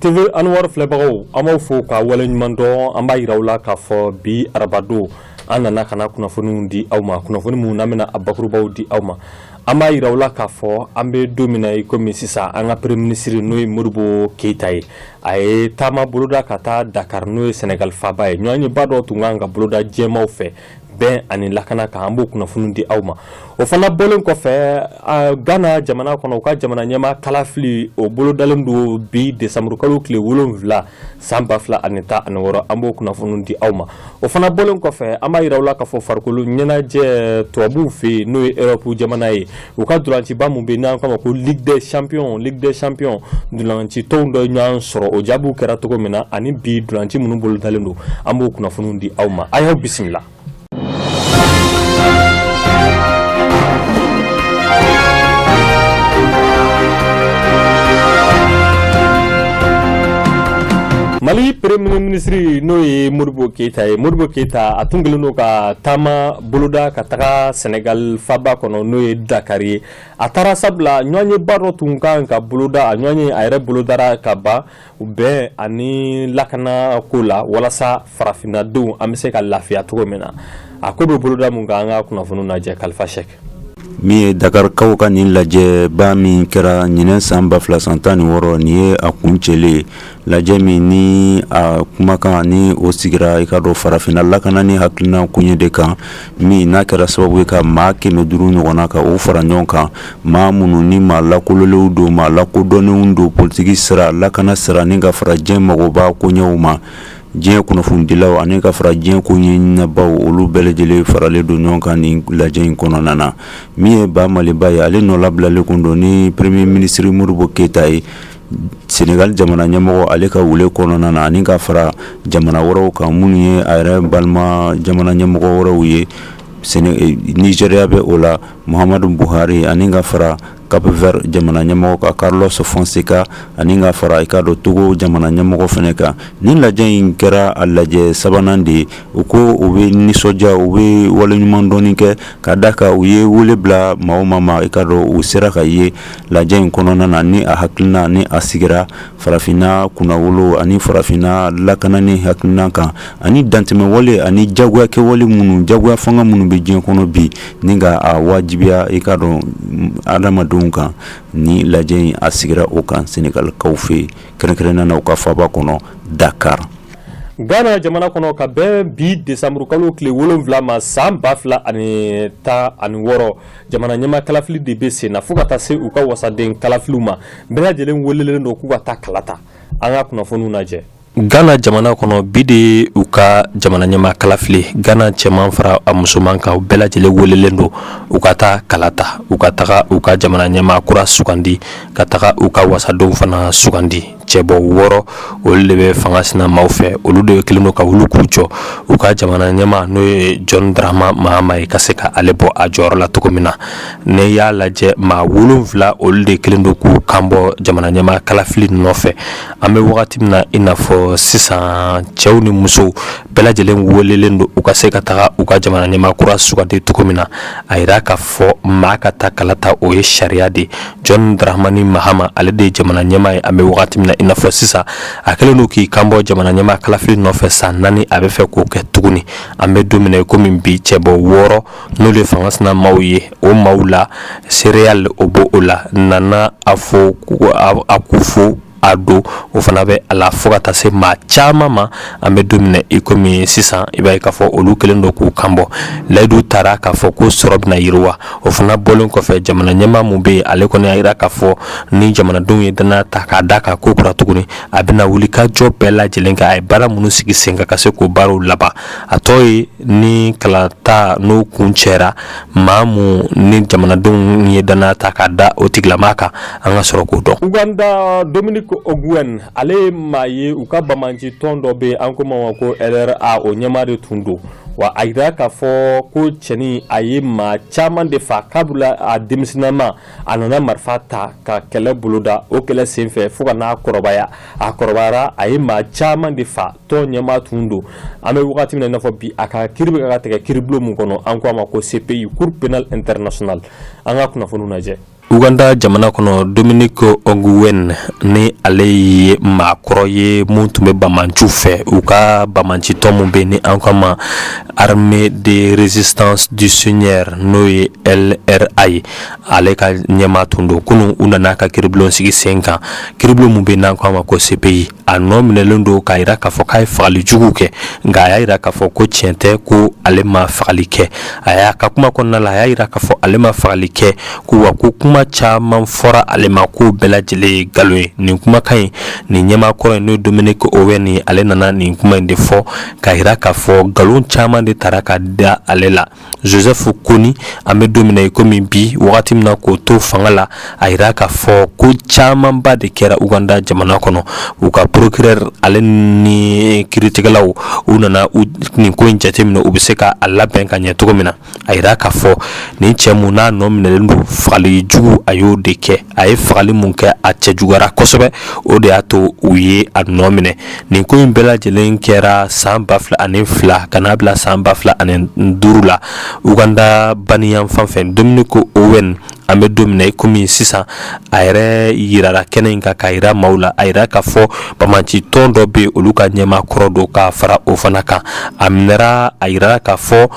TV Anwar filɛbagaw, an b'aw fo ka waleɲuman dɔn. An b'a yira aw la k'a fɔ bi arabadon, an nana ka na kunnafoniw di aw ma, kunnafoni minnu n'an bɛna a bakurubaw di aw ma. An b'a yira aw la k'a fɔ an bɛ don min na i komi sisan, an ka premier ministre, n'o ye Modibo Keyita ye, a ye taama boloda ka taa Dakar, n'o ye Senegal faaba ye. Ɲɔgɔnyeba dɔ tun kan ka boloda jɛmaw fɛ bɛn ani lakana kan. An b'o kunnafoni di aw ma. O fana bɔlen kɔfɛ, Ghana jamana kɔnɔ, u ka jamana ɲɛmaa kalafili, o bolodalen don bi desanburukalo tile 7 san 2016. An b'o kunnafoni di aw ma. O fana bɔlen kɔfɛ, an b'a yira aw la k'a fɔ farikolo ɲɛnajɛ tubabuw fɛ yen, n'o ye Europe jamana ye, u ka dolanciba min bɛ yen n'an k'a ma ko Ligue des champions, Ligue des champions dolanci tɔnw dɔ ɲɔgɔn sɔrɔ, o jaabiw kɛra cogo min na ani bi dolanci minnu bolodalen don, an b'o kunnafoni di aw ma. A y'aw bisimila. Mali premier ministre, n'o ye Modibo Keyita ye, Modibo Keyita, a tun kɛlen don ka taama boloda ka taga Senegal faaba kɔnɔ, n'o ye Dakar ye. A taara sabula ɲɔgɔnyeba dɔ tun kan ka boloda. A ɲɔgɔnye a yɛrɛ bolodara ka ban bɛn ani lakana ko la, walasa farafinnadenw an bɛ se ka lafiya cogo min na. A ko bɛ boloda mun kan, an ka kunnafoni lajɛ. Kalifa Sɛk. Min ye Dakarikaw ka nin lajɛba min kɛra ɲinɛn san 2016, nin ye a kuncɛlen ye. Lajɛ min ni a kumakan ni o sigira, i ka dɔn, farafinna lakana ni hakilina koɲɛ de kan, min n'a kɛra sababu ye ka maa 500 ɲɔgɔnna ka o fara ɲɔgɔn kan, maa minnu ni maa lakololenw don, maa lakodɔnnenw don politiki sira, lakana sira, ni ka fara diɲɛ magoba koɲɛw ma. Diɲɛ kunnafonidilaw ani ka fara diɲɛ koɲɛɲininabaw, olu bɛɛ lajɛlen faralen don ɲɔgɔn kan nin lajɛ in kɔnɔna na. Min ye ba Maliba ye, ale nɔlabilalen kun don ni premier ministre Modibo Keyita ye Senegal jamana ɲɛmɔgɔ, ale ka wele kɔnɔna na, ani ka fara jamana wɛrɛw kan minnu ye a yɛrɛ balima jamana ɲɛmɔgɔ wɛrɛw ye. Nizeriya bɛ o la, Muhamadu Buhari, ani ka fara Cap Vert jamana ɲɛmɔgɔ kan, Carlos Fonseca, ani ka fara, i ka dɔn, Togo jamana ɲɛmɔgɔ fana kan. Nin lajɛ in kɛra a lajɛ sabanan de ye. U ko u bɛ nisɔndiya, u bɛ waleɲuman dɔɔni kɛ ka da kan u ye wele bila maa o maa ma, i ka dɔn, u sera ka ye lajɛ in kɔnɔna na, ni a hakilina ni a sigira farafinna kunnawolo ani farafinna lakanani hakilina kan, ani dantɛmɛwale ani jagoya kɛwale minnu, jagoya fanga minnu bɛ diɲɛ kɔnɔ bi, ni ka a wajibiya, i ka dɔn, adamadenw kan. Ni lajɛ in a sigira o kan Senegalikaw fɛ yen, kɛrɛnkɛrɛnnenya na u ka faaba kɔnɔ Dakar. Ghana jamana kɔnɔ, ka bɛn bi desanburukalo tile 7 ma san 2016, jamana ɲɛmaa kalafili de bɛ sen na fo ka taa se u ka wasaden kalafiliw ma. Bɛɛ lajɛlen welelen don k'u ka taa kala ta. An ka kunnafoniw lajɛ. Ghana jamana kɔnɔ, bi de ye u ka jamana ɲɛmaa kalafili. Ghana cɛman fara a musoman kan, u bɛɛ lajɛlen welelen don u ka taa kala ta, u ka taga u ka jamana ɲɛmaa kura sugandi, ka taga u ka wasadenw fana sugandi. Cɛbɔ 6, olu de bɛ fanga sina maaw fɛ, olu de kɛlen don ka wuli k'u jɔ u ka jamana ɲɛmaa, n'o ye John Dramani Mahama ye, ka se ka ale bɔ a jɔyɔrɔ la cogo min na. N'i y'a lajɛ, maa 7, olu de kɛlen don k'u kan bɔ jamana ɲɛmaa kalafili nɔfɛ. An bɛ wagati min na i n'a fɔ sisan, cɛw ni musow bɛɛ lajɛlen welelen don u ka se ka taga u ka jamana ɲɛmaa kura sugandi cogo min na. A yira k'a fɔ maa ka taa kala ta, o ye sariya de. John Dramani Mahama, ale de ye jamana ɲɛmaa ye an bɛ wagati min na i n'a fɔ sisan. A kɛlen don k'i kanbɔ jamana ɲɛmaa kalafili nɔfɛ san 4, a bɛ fɛ k'o kɛ tuguni. An bɛ don min na komi bi, cɛbɔ 6, n'olu ye fanga sina maaw ye, o maaw la Cyril o b'o o la, Nana afo Akufo Addo, o fana bɛ a la, fo ka taa se maa caman ma. An bɛ don min na i komi sisan, i b'a ye k'a fɔ olu kɛlen don k'u kanbɔ. Layidu taara k'a fɔ ko sɔrɔ bɛna yiriwa. O fana bɔlen kɔfɛ, jamana ɲɛmaa min bɛ yen, ale kɔni y'a jira k'a fɔ ni jamanadenw ye danaya ta k'a d'a kan ko kura tuguni, a bɛna wuli ka jɔ bɛɛ lajɛlen kan, a ye baara minnu sigi sen kan, ka se k'o baaraw laban. A tɔ ye ni kalata n'o kuncɛra, maa mun ni jamanadenw ye danaya ta k'a da o tigilamaa kan, an ka sɔrɔ k'o dɔn. Uganda, Dominique Ongwen, ale ye maa ye, u ka banbaanci tɔn dɔ bɛ yen, an ko ma ko LRA, o ɲɛmaa de tun don wa. A yira k'a fɔ ko cɛnin a ye maa caman de fa kabila a denmisɛnninama. A nana marifa ta ka kɛlɛ boloda. O kɛlɛ senfɛ, fo ka n'a kɔrɔbaya, a kɔrɔbayara, a ye maa caman de fa. Tɔn ɲɛmaa tun don. An bɛ wagati min na i n'a fɔ bi, a ka kiri bɛ ka tigɛ kiribulon min kɔnɔ, an ko a ma ko CPI, Cour pénale internationale. An ka kunnafoniw lajɛ. Uganda jamana kɔnɔ, Dominique Ongwen, ni ale ye maakɔrɔ ye mun tun bɛ banbaanciw fɛ, u ka banbaancitɔn min bɛ ni an k'a ma Armée de résistance du Seigneur, n'o ye LRA ye, ale ka ɲɛmaa tun don. Kunun, u nana ka kiiribulon sigi sen kan, kiiribulon min bɛ n'an k'a ma ko CPI. A nɔ minɛlen don k'a jira k'a fɔ k'a ye fagali jugu kɛ, nka a y'a jira k'a fɔ ko tiɲɛ tɛ, ko ale ma fagali kɛ. A y'a ka kuma kɔnɔna la, a y'a jira k'a fɔ ale ma fagali kɛ, ko wa ko kuma caman fɔra ale ma, k'o bɛɛ lajɛlen ye nkalon ye. Nin kumakan in, nin ɲɛmaa kɔrɔ in, n'o ye Dominique Ongwen ye, ale nana nin kuma in de fɔ k'a jira k'a fɔ nkalon caman de tara ka da ale la. Joseph Kony, an bɛ don min na i komi bi, wagati min na k'o to fanga la, a jira k'a fɔ ko camanba de kɛra Uganda jamana kɔnɔ. U ka procureur ale ni kiiritigɛlaw, u nana nin ko in jateminɛ, u bɛ se ka a labɛn ka ɲɛ cogo min na. A jira k'a fɔ nin cɛ mun n'a nɔ minɛlen don fagali jugu, a y'o de kɛ. A ye fagali mun kɛ, a cɛjuguyara kosɛbɛ, o de y'a to u ye a nɔ minɛ. Nin ko in bɛɛ lajɛlen kɛra san 2002 ka n'a bila san 2005 la, Uganda baniyanfan fɛ. Dominique Ongwen, an bɛ don min na i komi sisan, a yɛrɛ yirara kɛnɛ in kan k'a yira maaw la. A yira k'a fɔ banbaanci tɔn dɔ bɛ yen, olu ka ɲɛmaa kɔrɔ don. K'a fara o fana kan, a minɛra. A yirara k'a fɔ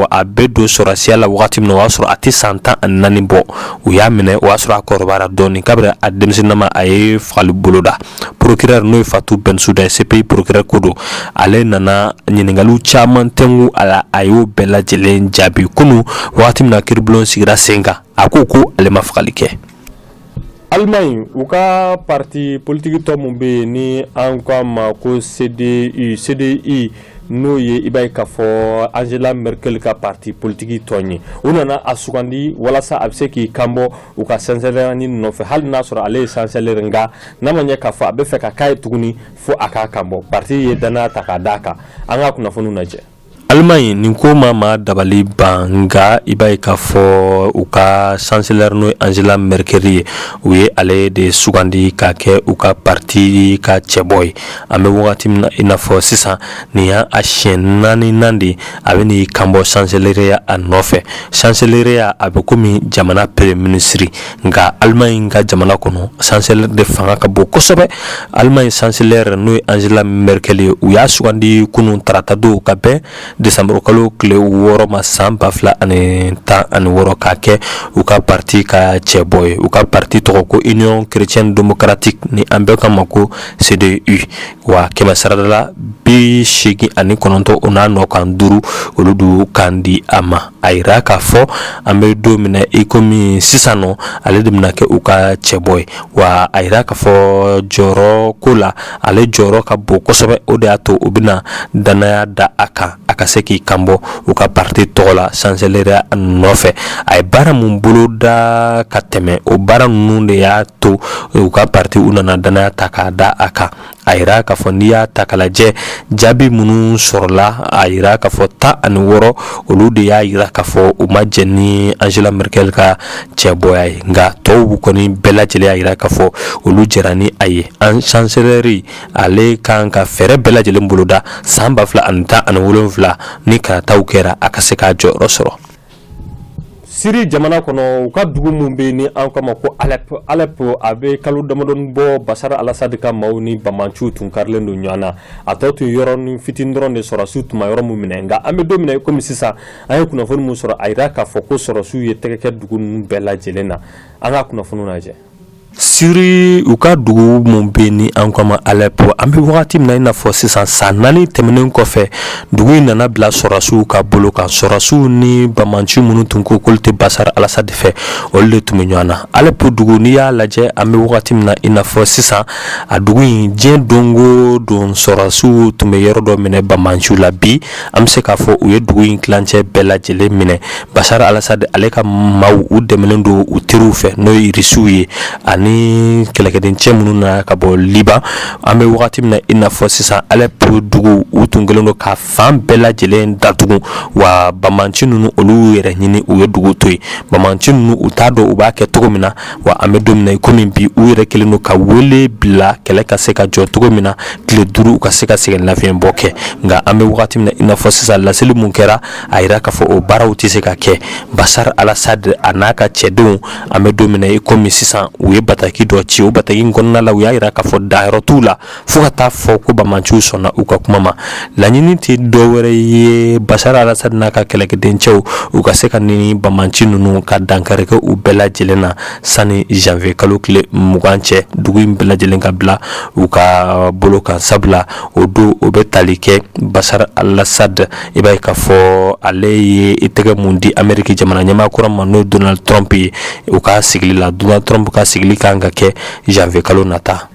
a bɛ don sɔrɔsiya la wagati min na, o y'a sɔrɔ a tɛ san 14 bɔ. U y'a minɛ, o y'a sɔrɔ a kɔrɔbayara dɔɔnin. Kabini a denmisɛnninama, a ye fagali boloda. Procureur, n'o ye Fatou Bensouda ye, CPI procureur ko don, ale nana ɲininkaliw caman tɛnku a la, a y'o bɛɛ lajɛlen jaabi. Kunun, wagati min na kiiribulon sigira sen kan, a ko ko ale ma fagali kɛ. Allemagne, u ka parti politique tɔ mun bɛ yen ni an ko a ma ko CDU, CDU, n'o ye i b'a ye k'a fɔ Angela Merkel ka parti politique tɔn ye, u nana a sugandi walasa a bɛ se k'i kanbɔ u ka chancelier nɔfɛ. Hali n'a sɔrɔ ale ye chancelier, nka n'a ma ɲɛ k'a fɔ a bɛ fɛ ka k'a ye tuguni, fo a k'a kanbɔ. Parti ye danaya ta k'a d'a kan. An ka kunnafoniw lajɛ. Allemagne, nin ko ma maa dabali ban, nka i b'a ye k'a fɔ u ka chancelier, n'o ye Angela Merkel ye, u ye ale de sugandi ka kɛ u ka parti ka cɛbɔ ye. An bɛ wagati min na i n'a fɔ sisan, nin y'a a siɲɛ naaninan de a bɛ n'i kanbɔ chancelier a nɔfɛ. Chancelier, a bɛ komi jamana premier ministre, nka Allemagne ka jamana kɔnɔ, chancelier de fanga ka bon kosɛbɛ. Allemagne chancelier, n'o ye Angela Merkel ye, u y'a sugandi kunun tarata don ka bɛn décembre kalo tile 6 ma san 2016, k'a kɛ u ka parti ka cɛbɔ ye. U ka parti tɔgɔ ko Union chrétienne démocratique, ni an bɛɛ k'a ma ko CDU. Wa kɛmɛ sarada la 89, o n'a nɔ kan duuru, olu du kan di a ma. A yira k'a fɔ an bɛ don min na i komi sisan nɔ, ale de bɛna kɛ u ka cɛbɔ ye. Wa a yira k'a fɔ jɔyɔrɔ ko la, ale jɔyɔrɔ ka bon kosɛbɛ, o de y'a to u bɛna danaya da a kan, a ka se k'i kanbɔ u ka parti tɔgɔ la chancelier nɔfɛ. A ye baara mun boloda ka tɛmɛ, o baara ninnu de y'a to u ka parti u nana danaya ta k'a da a kan. A yira k'a fɔ n'i y'a ta k'a lajɛ, jaabi minnu sɔrɔla, a yira k'a fɔ 16, olu de y'a yira k'a fɔ u ma jɛn ni Angela Merkel ka cɛbɔya ye, nka tɔw kɔni bɛɛ lajɛlen y'a yira k'a fɔ olu jɛra ni a ye. An chancelier, ale kan ka fɛɛrɛ bɛɛ lajɛlen boloda san 2017 ni kalataw kɛra, a ka se k'a jɔyɔrɔ sɔrɔ. Siri jamana kɔnɔ, u ka dugu min bɛ ni an k'a ma ko Alep, Alep, a bɛ kalo damadɔni bɔ, Bashar al-Assad ka maaw ni banbaanciw tun karilen don ɲɔgɔn na. A tɔ tun yɔrɔnin fitinin dɔrɔn de, sɔrɔsiw tun ma yɔrɔ min minɛ. Nka an bɛ don min na i komi sisan, an ye kunnafoni min sɔrɔ, a yira k'a fɔ ko sɔrɔsiw ye tɛgɛ kɛ dugu ninnu bɛɛ lajɛlen na. An ka kunnafoniw lajɛ. Siri, u ka dugu mun bɛ ni an k'a ma Alep, an bɛ wagati min na i n'a fɔ sisan, san 4 tɛmɛnen kɔfɛ, dugu in nana bila sɔrɔsiw ka bolo kan. Sɔrɔsiw ni banbaanci minnu tun ko k'olu tɛ Bashar al-Assad fɛ, olu de tun bɛ ɲɔgɔn na. Alep dugu, n'i y'a lajɛ, an bɛ wagati min na i n'a fɔ sisan, a dugu in, diɲɛ don o don, sɔrɔsiw tun bɛ yɔrɔ dɔ minɛ banbaanciw la. Bi, an bɛ se k'a fɔ u ye dugu in tilancɛ bɛɛ lajɛlen minɛ. Bashar al-Assad, ale ka maaw, u dɛmɛlen don u teriw fɛ, n'o ye Irisiw ye, ani Ani kɛlɛkɛden cɛ minnu nana ka bɔ Liban, an bɛ wagati min na i n'a fɔ sisan, Alep dugu u tun kɛlen don ka fan bɛɛ lajɛlen datugu. Wa banbaanci ninnu, olu yɛrɛ ɲini u ye dugu to yen. Banbaanci ninnu, u t'a dɔn u b'a kɛ cogo min na. Wa an bɛ don min na i komi bi, u yɛrɛ kɛlen don ka wele bila kɛlɛ ka se ka jɔ cogo min na, tile 5 u ka se ka sɛgɛn lafiɲɛbɔ kɛ. Nka an bɛ wagati min na i n'a fɔ sisan, laseli mun kɛra, a yira k'a fɔ o baaraw tɛ se ka kɛ. Bashar al-Assad a n'a ka cɛdenw, an bɛ don min na i komi sisan, u ye bataki dɔ ci. O bataki in kɔnɔna la, u y'a yira k'a fɔ danyɔrɔ t'u la fo ka taa fɔ ko banbaanciw sɔnna u ka kuma ma. Laɲini tɛ dɔ wɛrɛ ye, Bashar al-Assad n'a ka kɛlɛkɛdencɛw, u ka se ka ni banbaanci ninnu ka dankari kɛ u bɛɛ lajɛlen na sani janvier kalo tile 20 cɛ, dugu in bɛɛ lajɛlen ka bila u ka bolo kan, sabula o don o bɛ tali kɛ Bashar al-Assad, i b'a ye k'a fɔ ale ye i tɛgɛ mun di Ameriki jamana ɲɛmaa kura ma, n'o Donald Trump ye, u ka sigili la. Donald Trump ka sigili kan ka kɛ janvier kalo nata.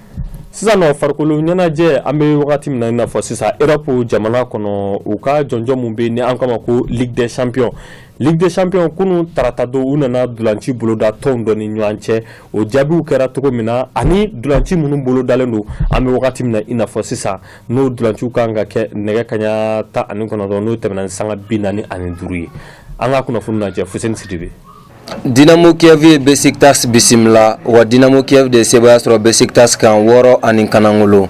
Sisan nɔ, farikolo ɲɛnajɛ, an bɛ wagati min na i n'a fɔ sisan, Europe jamana kɔnɔ, u ka jɔnjɔn mun bɛ ni an k'a ma ko Ligue des champions. Ligue des champions, kunun tarata don, u nana dulanci boloda tɔnw dɔ ni ɲɔgɔn cɛ. O jaabiw kɛra cogo min na ani dulanci minnu bolodalen don an bɛ wagati min na i n'a fɔ sisan, n'o dulanciw kan ka kɛ nɛgɛ kaɲa 19, n'o tɛmɛna ni sanga 45 ye. An ka kunnafoni lajɛ, Fuseni Sidibe. Dinamo Kiev ye Besiktas bisimila. Wa Dinamo Kiev de ye sebaaya sɔrɔ Besiktas kan 6-1.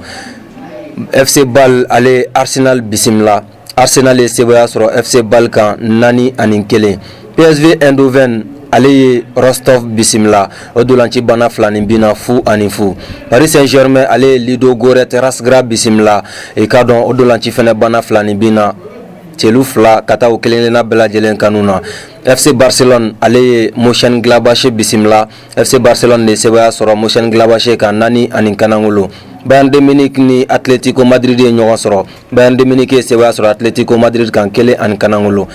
FC Bâle, ale ye Arsenal bisimila. Arsenal ye sebaaya sɔrɔ FC Bâle kan 4-1. PSV Eindhoven, ale ye Rostov bisimila. O dolanci banna 2 ni bin na, 0-0. Paris Saint-Germain, ale ye Ludogorets Razgrad bisimila. I k'a dɔn o dolanci fɛnɛ banna 2 ni bin na, celu 2 ka taa o kelen kelenna bɛɛ lajɛlen kanu na. FC Barcelone, ale ye Mönchengladbach bisimila. FC Barcelone de ye sebaaya sɔrɔ Mönchengladbach kan 4-1. Bayern de Munich ni Atletico Madrid ye ɲɔgɔn sɔrɔ. Bayern de Munich ye sebaaya sɔrɔ Atletico Madrid kan 1-1.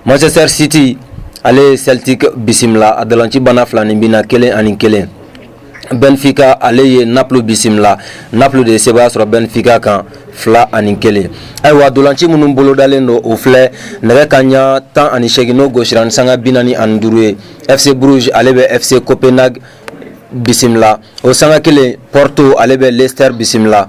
Manchester City, ale ye Celtic bisimila. A dalanci banna 2 ni bin na, 1-1. Benfica, ale ye Naples bisimila. Naples de ye sebaaya sɔrɔ Benfica kan 2-1. Ayiwa, dolanci minnu bolodalen don, o filɛ: nɛgɛ kaɲa 18, n'o gosira ni sanga 45 ye, FC Bruges, ale bɛ FC Copenhague bisimila. O sanga kelen, Porto, ale bɛ Leicester bisimila.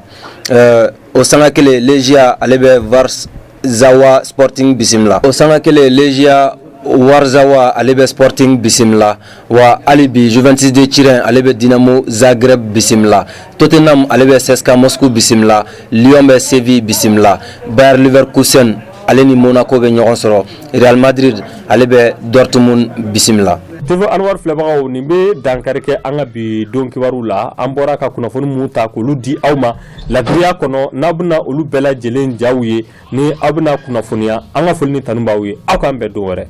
O sanga kelen, Legia, ale bɛ Warszawa Sporting bisimila. O sanga kelen, Legia Warzawa, ale bɛ Sporting bisimila. Wa hali bi, Juventus de Turin, ale bɛ Dinamo Zagreb bisimila. Tottenham, ale bɛ CSKA Moscou bisimila. Lyon bɛ Séville bisimila. Bayer Leverkusen, ale ni Monaco bɛ ɲɔgɔn sɔrɔ. Real Madrid, ale bɛ Dortmund bisimila. TV Anwar filɛbagaw, nin bɛ dankari kɛ an ka bi don kibaru la. An bɔra ka kunnafoni mun ta k'olu di aw ma ladiriya kɔnɔ, n'aw bɛna olu bɛɛ lajɛlen jaw ye, ni aw bɛna kunnafoniya, an ka foli ni tanu b'aw ye. Aw k'an bɛn don wɛrɛ.